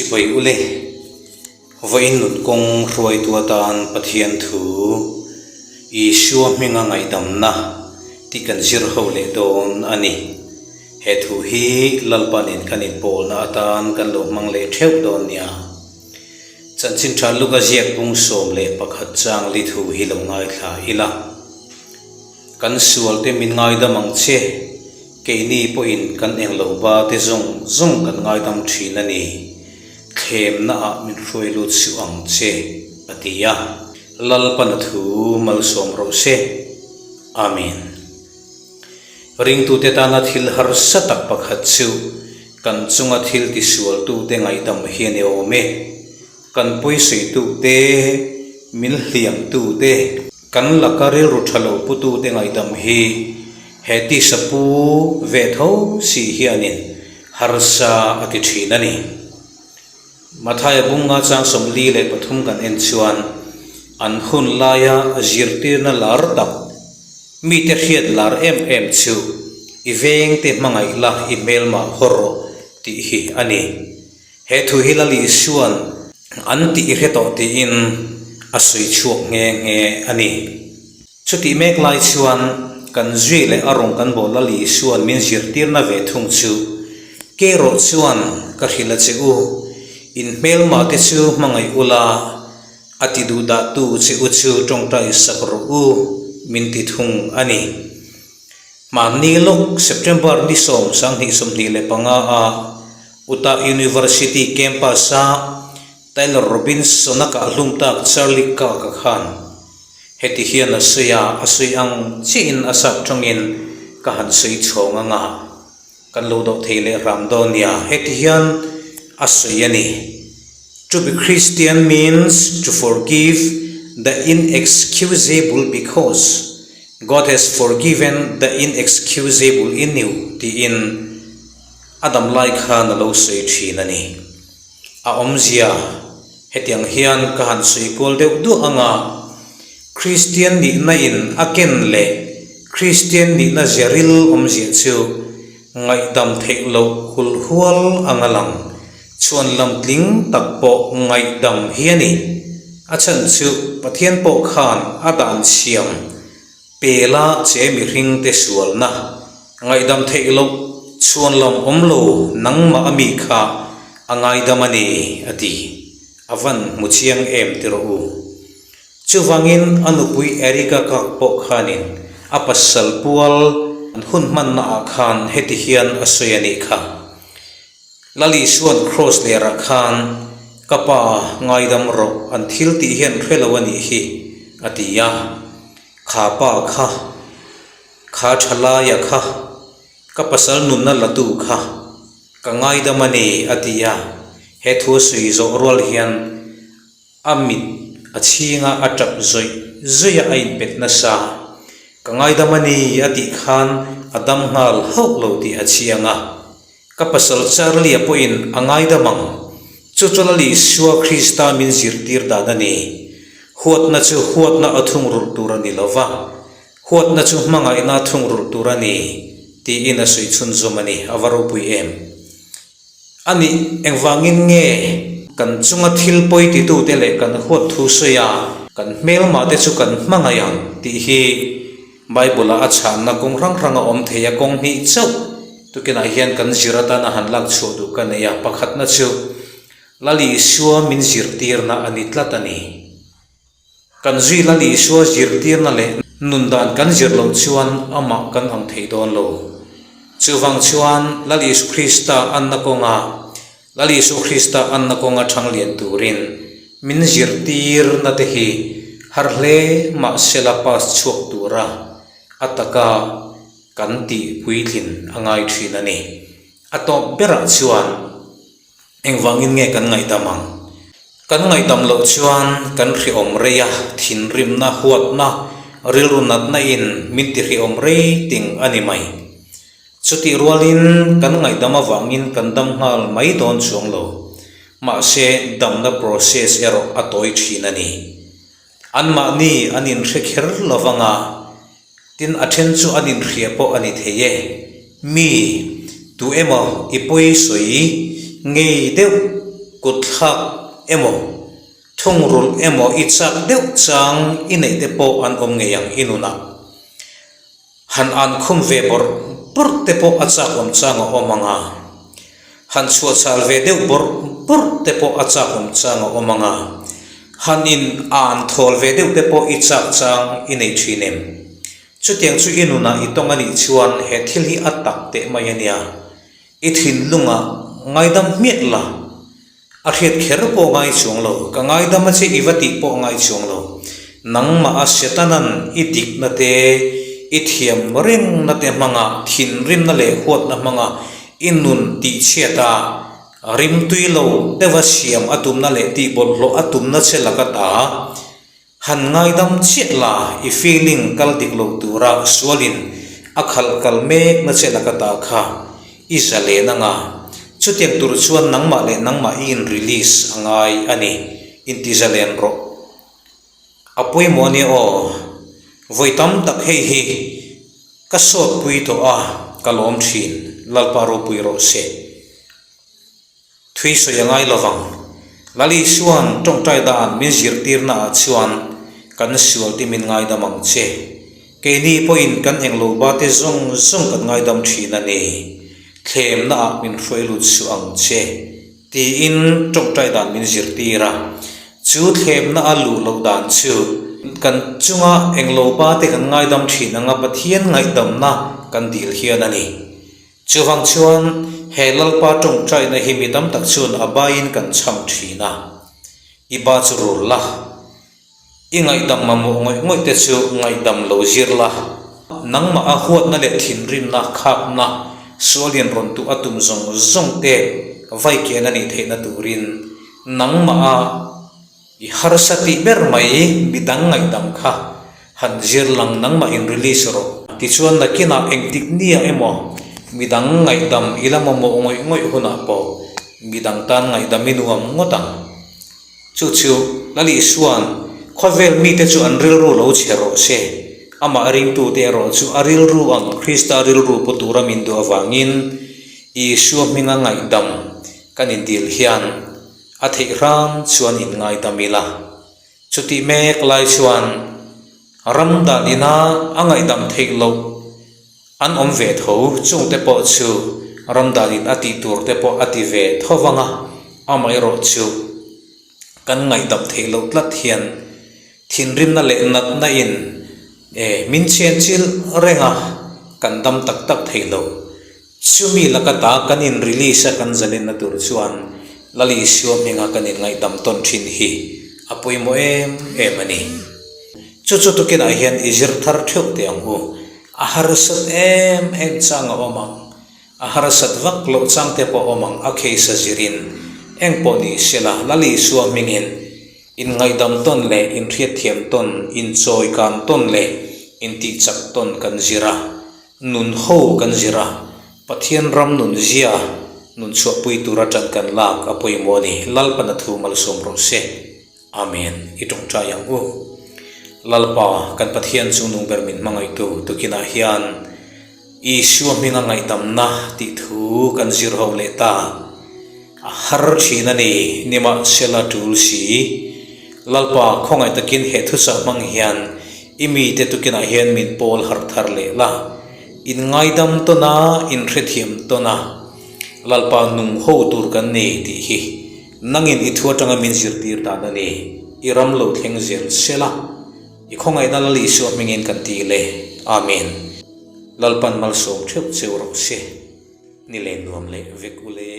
Chibai ule, vawiin nun kawng hruaitu atan Pathian thu Isua hminga ngaihdamna tih kan zir ho leh dawn a ni. He thu hi Lalpa nen kan inpawlna atan kan lo hmang leh theuh dawn nia. Chanchin tha Luka ziak bung 11 chang li thu hi lo ngaithla ila. Kan sualte min ngaidam ang che, keini pawhin kan englo ba te zawng zawng kan ngaidam thin a ni, thlemna ah min hruai lut suh ang che, a ti a. Lalpana thu malsawm rawh se. Amen. Ringtute tana thil harsa tak pakhat chu kan chunga thil tisualtute ngaihdam hi a ni awm e. Kan pawisaitute, min hliamtute, Kan laka rilru tha lo putute ngaihdam hi he tisa pu ve tho si hianin harsa a ti thin a ni. Mathaia bunga chang 43 kan en chuan an hun laia zirtirna lar tak, mite hriat lar em em chu i vengte hmangaih la i hmelmah haw rawh tih hi a ni. He thu hi Lal Isua'n an tih i hre tawh tiin a sawi chhuak nghe nghe a ni. Chutih mek lai chuan kan zui leh a rawn kan bawh Lal Isua'n min zirtirna ve thung chu, Keirawh chuan ka hrilh a che u, in hmelmah te chu hmangaih ula, a ti duh dah tu che u chu tawngtai sak rawh u, min ti thung a ni. Mahni lawk September ni sawm sanghnih 25 a Utah University campus-a Tyler Robinson-a kah hlum tak Charlie Kirk-a khan heti hian a sawi a, a sawi ang chiahin a sap tawngin ka han sawi chhawng ang a, kan lo dawh thei leh ram dawn nia, heti hian a sawi a ni. To be Christian means to forgive the inexcusable because God has forgiven the inexcusable in you tiin a dam lai khan a lo sawi thin a ni. A awmzia hetiang hian ka han sawi kual deuh duah ang a, Kristian nihna in a ken leh Kristian nihna zeril awmzia chu ngaihdam theih loh hulhual ang a lang, chhuan lam tling tak pawh ngaihdam hi a ni. A chhan chu Pathian pawh khan a dan siam Pela che mihringte sualna ngaihdam theih loh chhuan lam awm lo nangmah a mi kha a ngaidam a ni, a ti. A van hmu chiang em ti rawh u. Chuvangin a nupui Erika kak pawh khanin a pasal pual an hun hmanna ah khan heti hian a sawi a nih kha. Lal Isua'n Kraws lerah khan ka pa ngaidam rawh an thil tih hian hre lo a nih hi, a ti a. Kha pa kha, kha thalaia kha, ka pasal nunna latu kha ka ngaidam a ni, a ti a. He thu a sawi zawh rual hian a mit a chhinga a tap zawih zawih a, a inpet nasa. Ka ngaidam a ni, a tih khan a dam nghal hauh lo tih a chiang a. Ka pasal Charlie-a pawhin a ngaidam ang. Chu chu Lal Isua Krista min zirtir dan a ni. Huatna chu huatna a thungrulh tur a ni lo va, huatna chu hmangaihna a thungrulh tur a ni, tiin a sawi chhunzawm a ni. A va ropui em! A nih, engvangin nge kan chunga thil pawi titute leh kan huat thu sawi a, kan hmelmahte chu kan hmangaih ang tih hi Bible-ah a chhanna kawng hrang hrang a awm thei a, kawng hnih chauh tukinah hian kan zir atana han lak chhuah duh ka nei a. Pakhatna chu Lal Isua min zirtirna a ni tlat a ni. Kan zui Lal Isua zirtirna leh nun dan kan zir loh chuan amah kan ang thei dawn lo. Chuvang chuan Lal Isu Krista anna kawnga Lal Isu Krista anna kawnga thang lian turin min zirtirna te hi har hle mahsela pass chhuak tura a taka kan tih puitlin a ngai thin a ni. A tawp berah chuan engvangin nge kan ngaihdam ang? Kan ngaihdam loh chuan kan hrehawm rei a, thinrimna, huatna, rilru natna in min ti hrehawm rei ting a ni mai. Chutih rualin kan ngaihdam avangin kan dam nghal mai dawn chuang lo. Mahse, damna process erawh a tawi thin a ni. Anmahni an inhre kher lo vanga, tin a then chu an inhria pawh a ni thei e. Mi, tu emaw i pawi sawi ngei deuh. Kutthlak emaw, thungrulh emaw i chak deuh chang i neih te pawh an awm ngei ang i nunah. Han an khum ve bawrh bawrh te pawh a chak awm chang a awm ang a, han chhuahchhal ve deuh bawrh bawrh te pawh a chak awm chang a awm ang a, han in an thawl ve deuh te pawh i chak chang i nei thin em? Chutiang chu i nunah i tawng a nih chuan he thil hi a tak teh mai a nia. I thinlungah ngaidam hmiah la. A hriat kher pawh ngai chuang lo, ka ngaidam a che i va tih pawh ngai chuang lo. Nangmah a Setanan i dikna te, i thiam rengna te hmanga thinrimna leh huatna hmanga i nun tihchhiat a, rimtui lo deuha siam a tumna leh tihbawlhhlawh a tumna che laka ta. Han ngaidam chiah la, i feeling kal dik lo tura sualin a khalh kal mek na che laka ta kha i za len anga, chutiang tur chuan nangmah leh nangmah i in release a ngai a ni, inti za len rawh. A pawimawh a nia aw, vawi tam tak hei hi ka sawtpui tawh a, ka lawm thin, Lalpa ropui rawh se. Thui sawi a ngai lovang. Lali chuan tawngtai dan min zirtirna ah chuan kan sual te min ngaidam ang che. Keini pawhin kan englo ba te zawng zawng kan ngaidam thin a ni. Thlemna ah min hruai lut suh ang che. Tiin tawngtai dan min zirtir a. Chu thlemna a luh loh dan chu kan chunga englo ba te kan ngaidam thin anga Pathian ngaihdamna kan dil hian a ni. Chuvang chuan he Lalpa tawngtaina hi mi tam tak chuan a baiin kan chham thin a, I ba chu rul la, i ngaihdam mamawh ngawih ngawih te chu ngaihdam lo zir la, nangmah a huatna leh thinrimna, khakna, sualin rawn tuh a tum zawng zawng te vaiken a nih theihna turin nangmah a I harsa tih ber mai midang ngaihdam kha han zir lang nangmah in release rawh. Tichuan nakinah engtik nia emaw midang ngaihdam i la mamawh ngawih ngawih hunah pawh midang tan ngaihdam i nuam ngawt ang. Chu chu Lal Isua'n khawvel mite chu an rilru lo chhe rawh se, amah ringtute erawh chu a rilru ang Krista rilru pu tura min duh avangin Isua hminga ngaihdam kan indil hian A theih hram chuan in ngaidam ila. Chutih mek lai chuan ram dan ina a ngaihdam theih loh an awm ve tho, chungte pawh chu ram dan in a tih tur te pawh a ti ve tho vang a, amaherawh chu kan ngaihdam theih loh tlat hian thinrimna leh natna in min chen chilh reng a, kan dam tak tak thei lo. Chumi laka ta kan in release a kan zalenna tur chuan Lal Isua hminga kan in ngaihdam tawn thin hi a pawimawh em em a ni. Chu chu tukinah hian i zir thar theuh teh ang u. A harsat em em chang a awm ang. A harsat vak loh chang te pawh a awm ang a case a zirin eng pawh ni sela Lal Isua hmingin in ngaihdam tawn leh in hriatthiam tawn, in chawikan tawn leh in tihchak tawn kan zir a. Nun ho kan zir a, Pathian ram nun zia nun chhuahpui tura tan kan lak a pawimawh a ni. Lalpan a thu malsawm rawh se. Amen. I tawngtai ang u. Lalpa, kan Pathian chungnung ber min hmangaihtu tukinah hian Isua hminga ngaihdamna tih thu kan zir ho leh ta. A har thin a ni, nimahsela tul si. Lalpa, khawngaih takin he thuchah hmang hian i mite tukinah hian min pawl harh thar leh la. In ngaidam tawn a, in hrethiam tawn a, Lalpa nung ho tur kan ni tih hi nangin i thu atanga min zirtir dan a ni. I ram lo thleng zel sela, i khawngaihna Lal Isua hmingin kan ti le. Amen. Lalpan malsawm theuh cheu rawh se. Ni leh nuam leh vek u le.